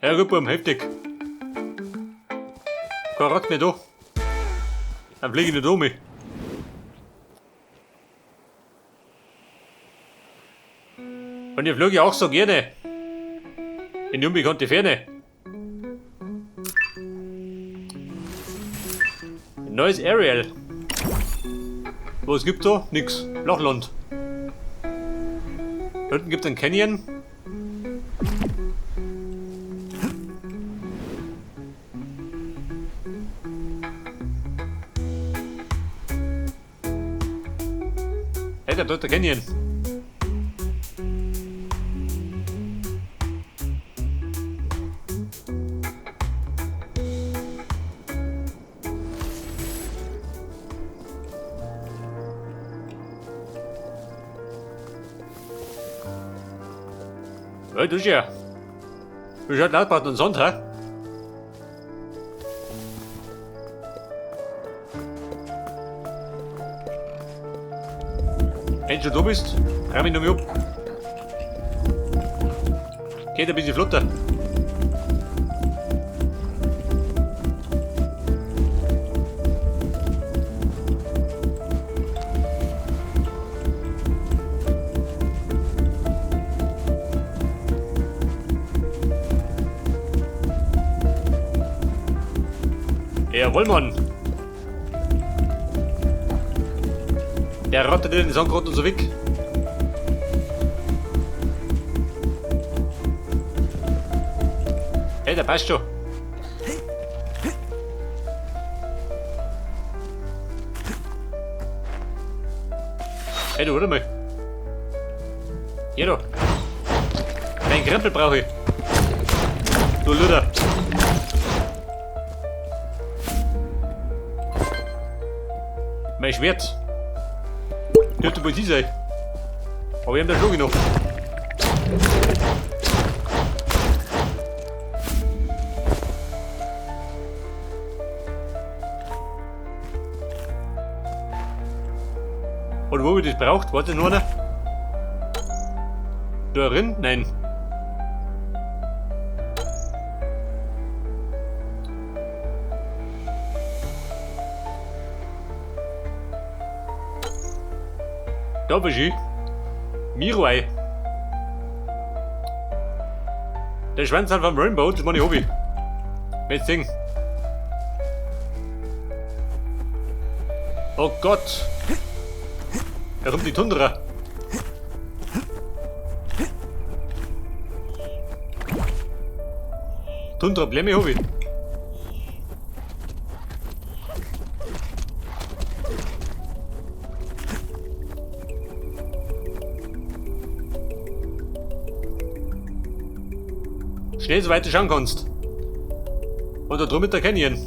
Ja gut, Buam, heftig. Kein Rad mehr da. Dann fliege ich nicht um mich. Und ich fliege auch so gerne. In die unbekannte Ferne. Ein neues Aerial. Was gibt's da? Nix. Flachland. Da unten gibt's einen Canyon. Hey, da dort der Canyon. Ja, das ist ja. Wie schaut laut und Sand, hä? Wenn du schon da bist, reim ich noch mal ab. Geht ein bisschen flotter. Jawohl, Mann. Der rottet in den Sandgrund und so weg. Hey, der passt schon. Hey, du, warte mal. Hier da. Deinen Krempel brauche ich. Du Luder. Mein Schwert. Dürfte wohl sie sein. Aber wir haben da schon genug. Und wo wir das braucht, warte nur einer. Da drin? Nein. Da bist du. Miruai. Der Schwanz hat vom Rainbow, das ist meine Hobby. Jetzt singen. Oh Gott. Da kommt die Tundra. Tundra Blemme Hobby. Schnell, soweit du schauen kannst. Und da drüben mit der Canyon.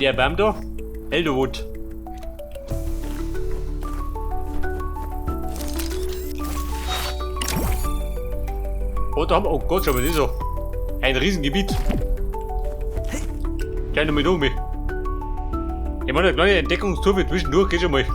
Der Baum da, Elderwood. Oh, da haben wir, oh Gott, schau mal, das ist so. Ein Riesengebiet. Gleich noch mit um. Ich meine, eine kleine Entdeckungstour für zwischendurch geht schon mal.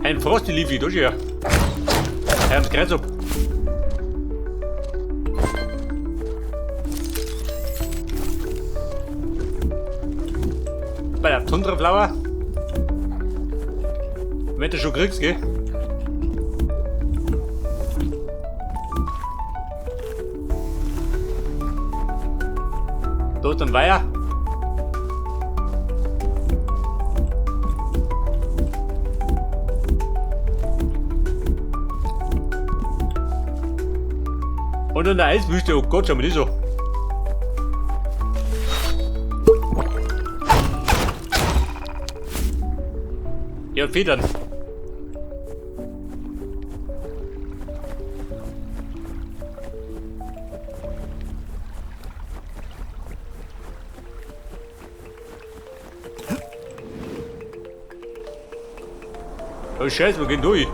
Ein Frosty Leafy, da ist er. Er hat Kreuz ab. Bei der Tundra Flower. Wenn du schon kriegst, gell? Da ist ein Weiher. Und in der Eiswüste, oh Gott, schau mal das an. Ja, Federn. Oh Scheiße, wir gehen durch.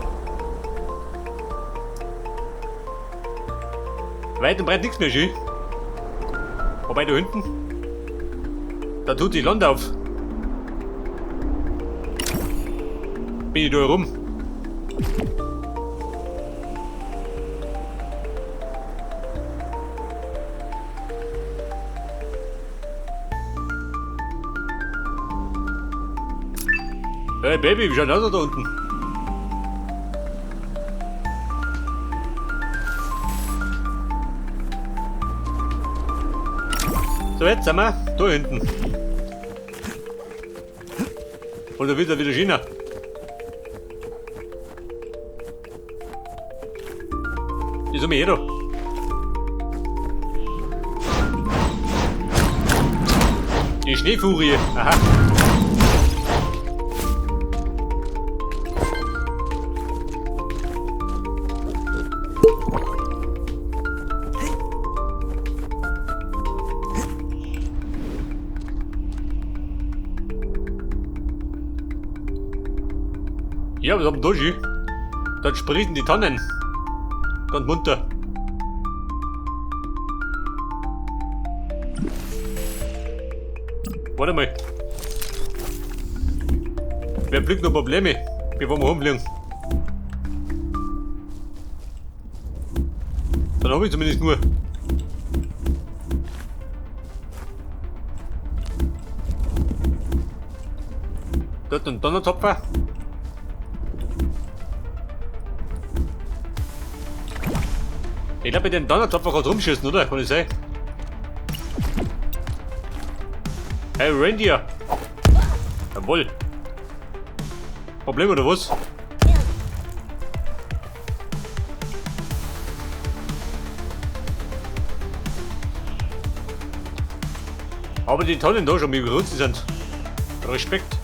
Weit und breit nichts mehr schön. Wobei da hinten, da tut die Land auf. Bin ich da herum. Hey Baby, wie schaut das da unten? So, jetzt sind wir da hinten. Und da wird er wieder schöner. Ist um mich da. Die Schneefurie. Aha. Ja, was haben da schon? Dann sprießen die Tannen. Ganz munter. Warte mal. Wer blickt noch Probleme, bevor wir rumfliegen? Dann habe ich zumindest nur. Dort ein Donnerzapfer. Ich glaube, mit dem Donnerzapfer kannst du rumschießen, oder? Kann ich sein? Hey, Reindeer! Jawohl! Problem oder was? Aber die Tonnen da schon, wie groß sie sind. Respekt.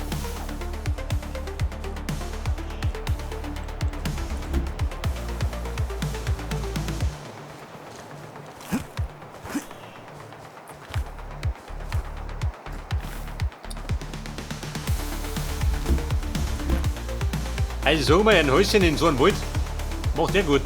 Also sagen wir ein Häuschen in so einem Wald macht ja gut.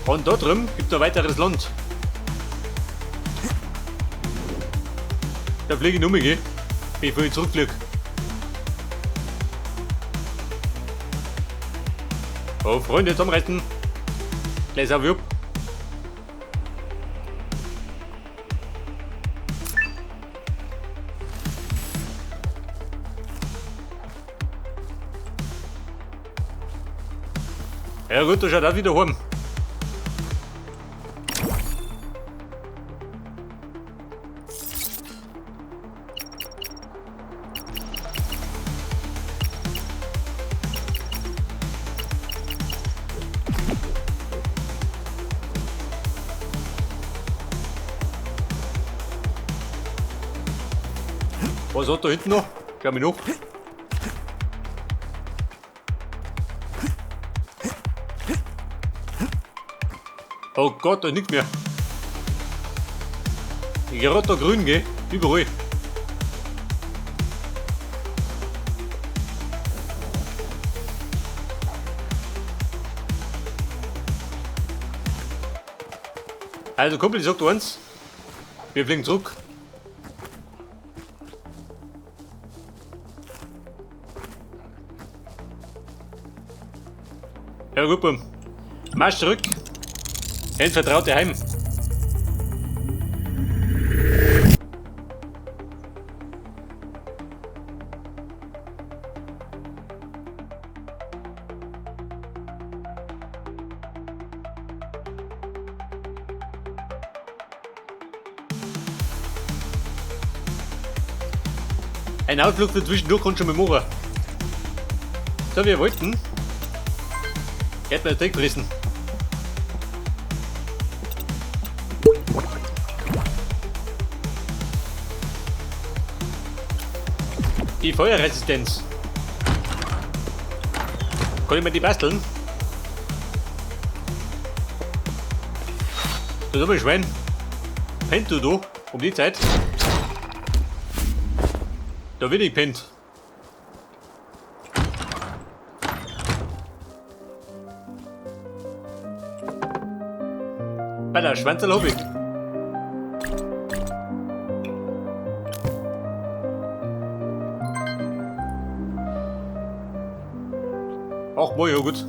Und da drüben gibt es ein weiteres Land. Da fliege ich um, gell? Bevor ich zurückfliege. Oh, Freunde, zusammenreißen. Gleich auf, jupp. Ja gut, da schaut auch wieder heim. Was hat da hinten noch? Schau mich noch. Oh Gott, da ist nichts mehr. Gerade da grün, gell? Überall. Also Kumpel, ich sag dir eins. Wir fliegen zurück. Ja gut, Bum. Marsch zurück. Ins vertraute Heim. Ein Ausflug für zwischendurch kommt schon mit Mora. So, wir wollten. Hätten wir das gefressen. Die Feuerresistenz. Kann ich mir die basteln? Du dummes Schwein. Pennt du da um die Zeit? Da bin ich gepennt. Bei der Schwanzerl hab ich. Ach, moi, ja gut.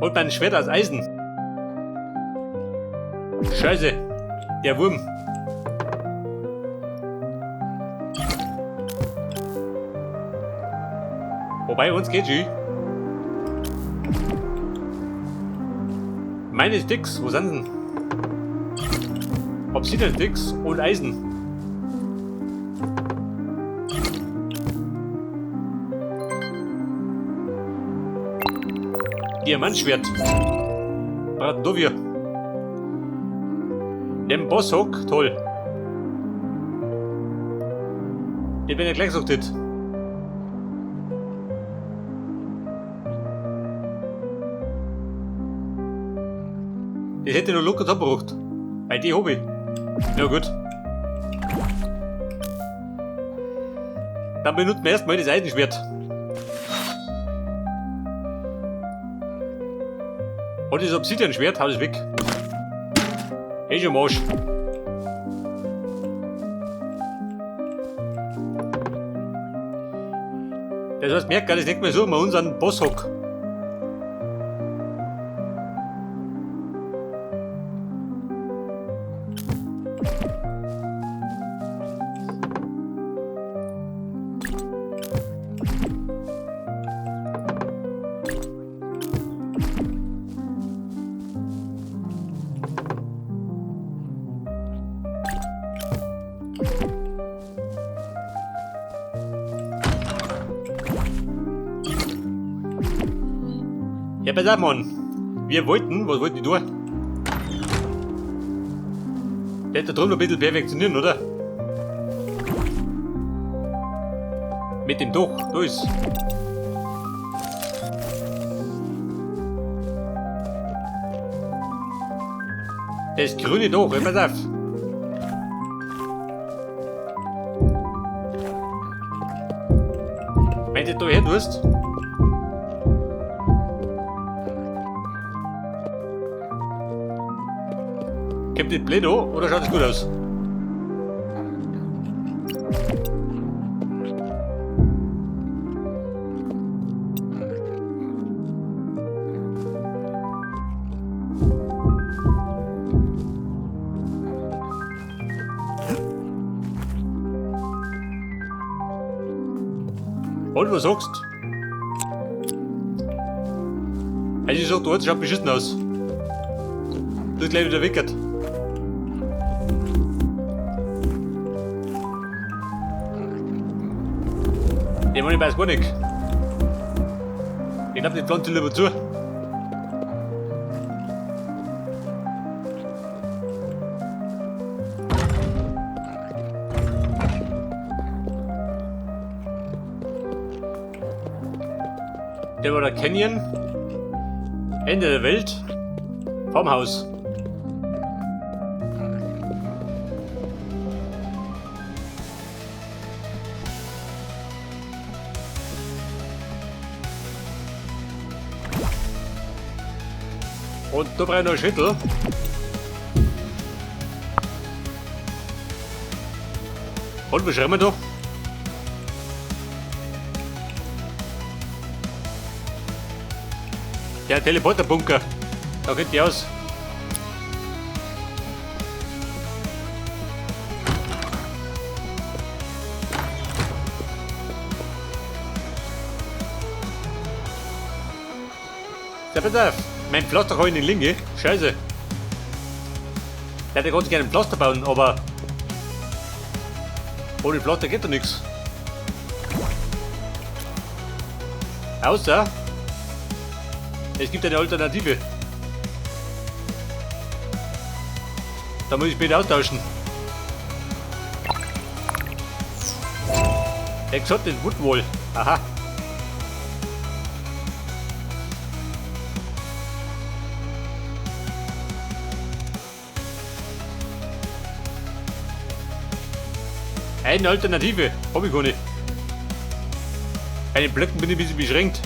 Holt mein Schwert aus Eisen. Scheiße, der Wurm. Wobei uns geht schon. Meine Sticks, wo sind denn? Obsidian Sticks und Eisen. Diamantschwert. Bratdovir. Dem Bosshock, toll. Den bin ich gleich gesagt hätte. Das hätte ich noch locker zusammengebracht. Weil die hab ich. Ja gut. Dann benutzen wir erstmal das Eisenschwert. Und das Obsidian-Schwert, hau das weg. Ist schon Marsch. Das heißt, merkt gar nicht mehr so, wir unseren Bosshock. Ja, pass auf, Mann. Wir wollten, was wollten die tun? Der hat da drüben noch ein bisschen perfektionieren, oder? Mit dem Dach, da ist. Das grüne Dach, hör pass auf. Wenn du da her tust. Kommt das blöd an oder schaut es gut aus? Und was sagst? Also ich sag, du schaut beschissen aus. Du bist gleich wieder weggert. Den Mann, ich weiß gar nicht. Ich glaub, die Pflanze lieber zu. Der war der Canyon. Ende der Welt. Farmhaus. Und da brauche ich noch einen Schüttel. Und was schreiben wir da? Der Teleporterbunker. Da geht die aus. Ja, pass auf. Mein Pflaster kann ich nicht liegen, Scheiße. Ich hätte ganz gerne ein Pflaster bauen, aber ohne Pflaster geht doch nichts. Außer es gibt eine Alternative. Da muss ich später austauschen. Exotic Woodwall. Aha. Eine Alternative. Hab ich keine. Bei den Blöcken bin ich ein bisschen beschränkt.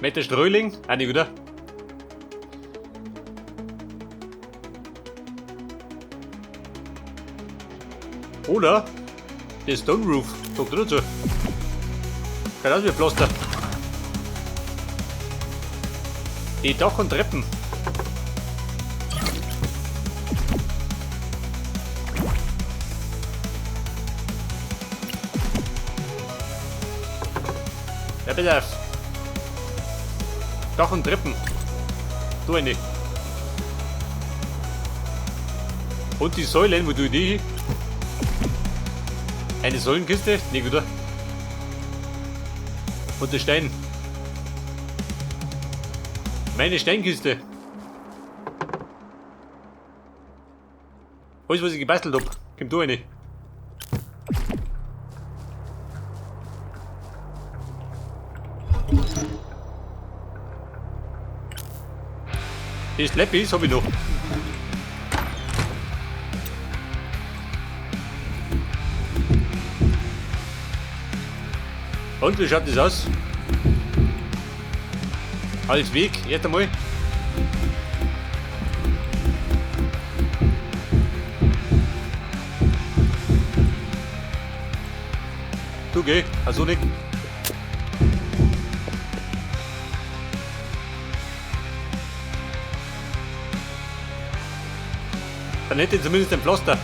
Mit der Ströling, auch nicht, oder? Oder der Stone Roof, sagt er dazu. Kein aus wie Pflaster. Die Dach und Treppen. Ja, bitte auf. Dach und Treppen. Du eine. Und die Säulen, wo du die? Eine Säulenkiste? Nee, oder? Und der Stein. Meine Steinkiste. Alles, was ich gebastelt hab. Komm du eine. Das Lapis hab ich noch. Und wie schaut das aus? Alles Weg, erst einmal. Du geh, also nicht. Dann hätte ich zumindest ein Pflaster.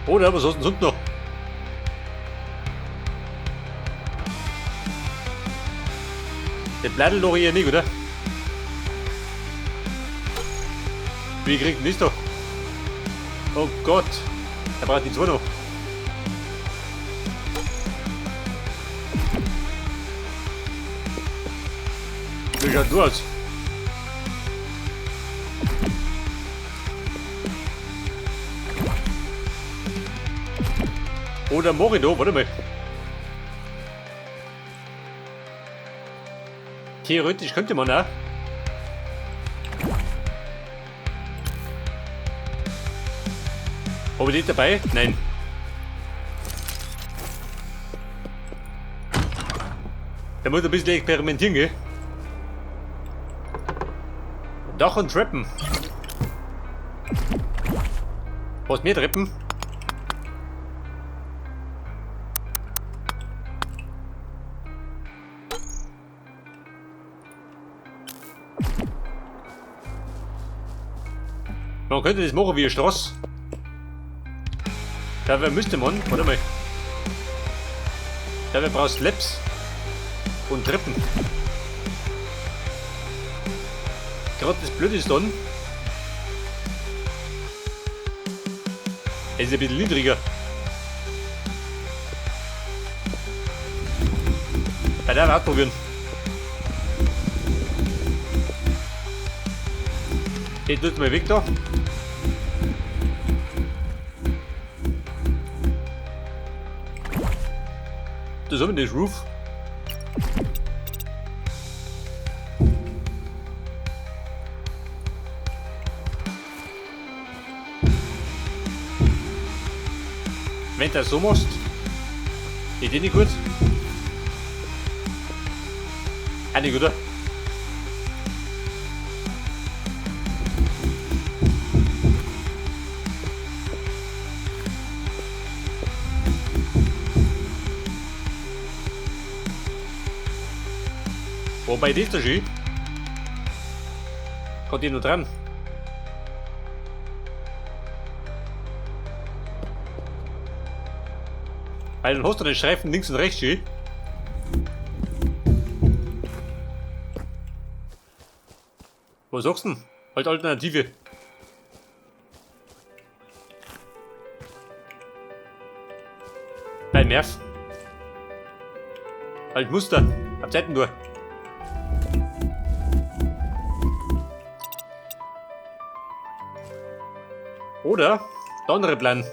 Oder was hast du denn sonst noch? Der bleibt doch eher nicht, oder? Wie kriegt denn das doch? Oh Gott, er braucht die zwei noch. Wie schaut du aus? Oder mach ich da, warte mal. Theoretisch könnte man auch. Hab ich nicht dabei? Nein. Da muss ich ein bisschen experimentieren, gell? Dach und Treppen. Was mehr Treppen? Man könnte das machen wie eine Straße. Dabei müsste man, warte mal. Dabei brauchst du Slaps und Treppen. Gerade das Blöde ist dann, es ist ein bisschen niedriger. Bei der ausprobieren. Ich tue mal weg da. Das haben wir das Roof. Wenn du das so machst, geht die nicht gut. Auch nicht, oder? Wobei das da schön. Kommt die noch dran? Weil dann hast du den Streifen links und rechts schön. Was sagst du denn? Halt Alternative. Bei Nerv. Halt Muster. Ab Seiten durch. Oder der andere Plan.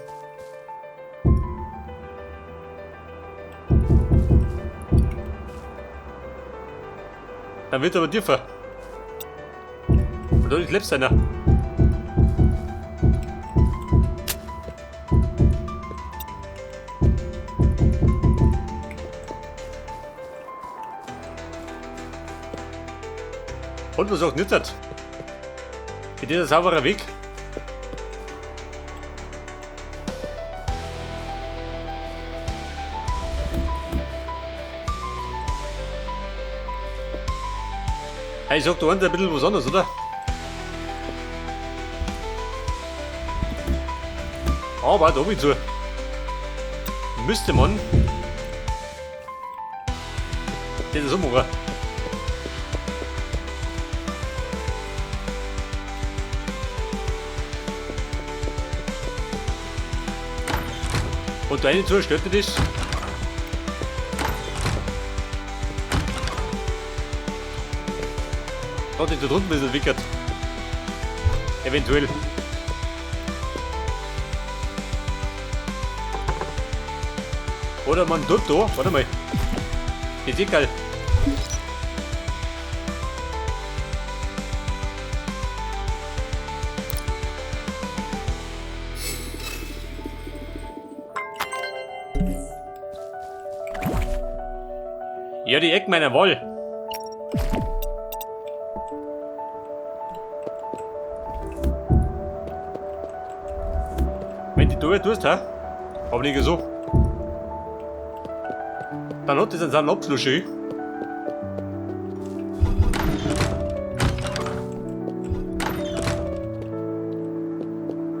Dann wird aber tiefer. Und da ist lebst einer. Und was auch nützert. Ist das ein sauberer Weg? Hey, ich sag, du hast ein bisschen was anderes, oder? Aber da oben zu. Müsste man das so machen. Und da eine zu, stört dich das? Hat sich da drunten ein bisschen entwickelt. Eventuell. Oder man tut da, warte mal. Ist egal. Ja, die Ecken meiner Wahl. Wenn die du tust, hä? Aber nicht so. Dann hat das einen Abschluss schön.